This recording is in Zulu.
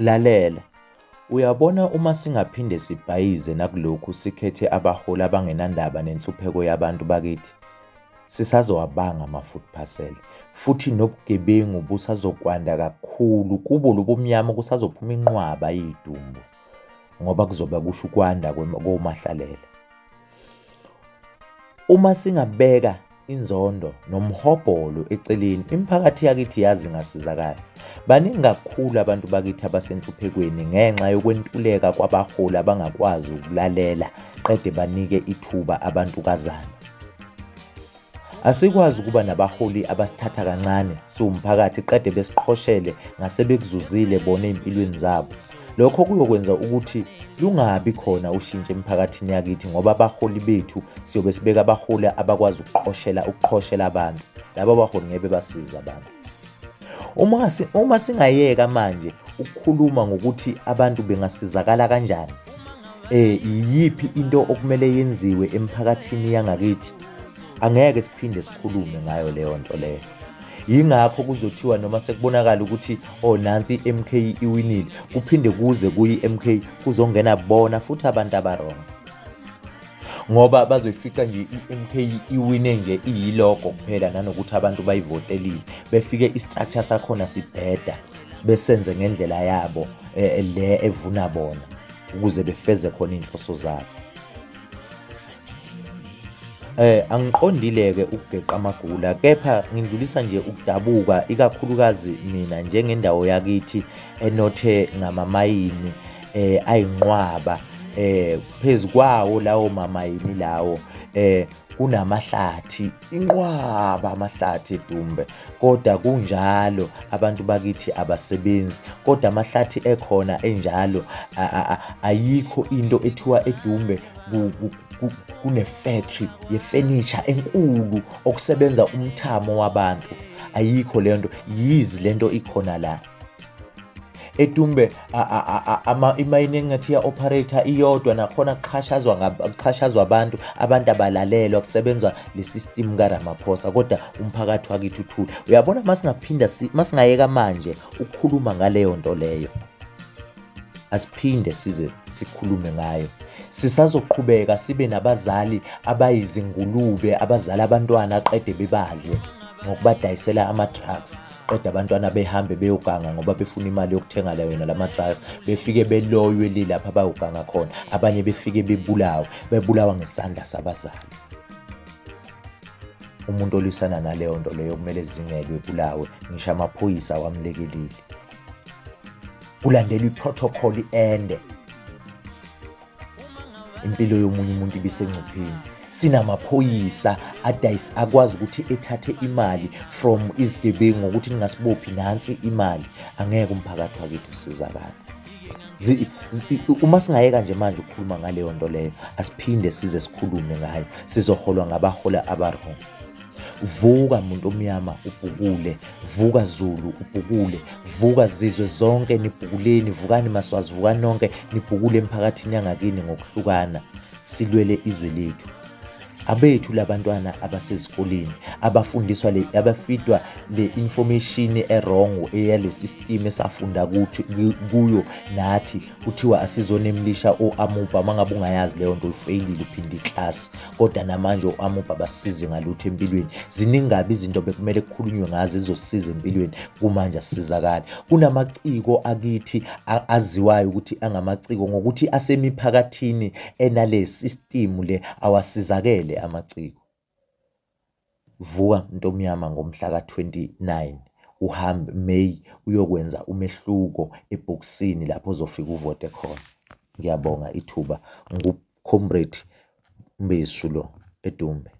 Lalela, uyabona uma singaphinde sibhayize nakulokhu sikhethe abaholi abangenandaba nenhlupheko yabantu bakithi, sisazowabanga ama-food parcel futhi nobugebengu busazokwanda kakhulu kubo lobumnyama kusazophuma inqwaba yidumbu ngoba kuzobe kusho ukwanda komahlalela. Uma singabeka inzondo nomhobholo eceleni, imiphakathi yakithi yazi ingasizakala. Baningi kakhulu abantu bakithi abasenhluphekweni ngenxa yokwentuleka kwabaholi abangakwazi ukulalela qede banike ithuba abantukazana. Asikwazi ukuba nabaholi abasithatha kancane siwumphakathi qede besiqhoshele ngasebekuzuzile bona ey'mpilweni zabo. Lokho kuyokwenza ukuthi lungabi khona ushintsho emphakathini yakithi ngoba abaholi bethu siyobe sibeka abaholi abakwazi ukuqoshela ukuqhoshela abantu. Laba baholi ngeke basize abantu. Uma singayeka manje ukukhuluma ngokuthi abantu bengasizakala kanjani, iyiphi into okumele yenziwe emphakathini yangakithi, angeke siphinde sikhulume ngayo leyo nto leyo. Yingakho kuzothiwa noma sekubonakala ukuthi oh nansi i-MK iwinile, kuphinde kuze kuyi-MK kuzongena bona futhi abantu abarong, ngoba bazoyifica nje i-MK iwine nje iyilogo kuphela, nanokuthi abantu bayivotelile, befike i-structure sakhona sibheda, besenze ngendlela yabo le evuna bona ukuze befeze khona iy'nhloso zabo. Angiqondile-ke ukugeqa amagula, kepha ngidlulisa nje ukudabuka ikakhulukazi mina njengendawo yakithi enothe ngamamayini ayinqwaba, phezu kwawo lawo mamayini lawo kunamahlathi, inqwaba amahlathi eDumbe, kodwa kunjalo abantu bakithi abasebenzi, kodwa amahlathi ekhona enjalo ayikho into ethiwa eDumbe kune-factory ye-furniture enkulu okusebenza umthamo wabantu, ayikho leyo nto. Yizi lento ikhona la eDumbe, imayini engathi iya-operator iyodwa, nakhona kuxhashazwa abantu, abantu abalalelwa, kusebenzwa le system kaRamaphosa, kodwa umphakathi wakithi uthule. Uyabona masingaphinda masingayeka manje ukukhuluma ngaleyo nto leyo, asiphinde size sikhulume ngayo, sisazoqhubeka sibe nabazali abayizingulube abazala abantwana aqede bebadle ngokubadayisela ama-drugs, qeda abantwana behambe beyoganga ngoba befuna imali yokuthenga la yona lama-drugs, befike beloywe le lapha abayoganga khona, abanye befike bebulawe, bebulawa ngesandla sabazali. Umuntu olwisana naleyo nto leyo kumele zingelwe ebulawe, ngisho amaphoyisa awamlekeleli. Kulandelwa i-protocol ende, impilo yomunye umuntu ibisengcupheni. Sinamaphoyisa adayisa, akwazi ukuthi ethathe imali from izigebengu ngokuthi ningasibophi, nansi imali. Angeke umphakathi wakithi usizakale. Uma singayeka nje manje ukukhuluma ngaleyo nto leyo, asiphinde size sikhulume ngayo, sizoholwa ngabahola aba-wrong. Vuka muntu omnyama ubhukule, vuka Zulu ubhukule, vuka zizwe zonke nibhukuleni, vukani maSwazi, vukani nonke nibhukule emphakathini yangakini ngokuhlukana, silwele izwe lethu. Abethu labantwana abasezikoleni abafundiswa le, abafidwa le information e-wrong eyale system esafunda kuthi kuyo nathi, kuthiwa asizonemlisha o-amuba. Uma ngabe ungayazi leyo nto ufeyilile, uphinde iklasi, kodwa namanje o-amuba abasisizi ngalutho empilweni. Ziningi kabi izinto bekumele kukhulunywe ngazo ezizosisiza empilweni, kumanje asisizakali. Kunamaciko akithi aziwayo ukuthi angamaciko ngokuthi asemiphakathini enale system le, awasizakele amaciko. Vuka mntomnyama ngomhla ka-29 uhambe May uyokwenza umehluko ebhokisini lapho uzofika uvote khona. Ngiyabonga ithuba. Ngu-Comrade Mbesu lo eDumbe.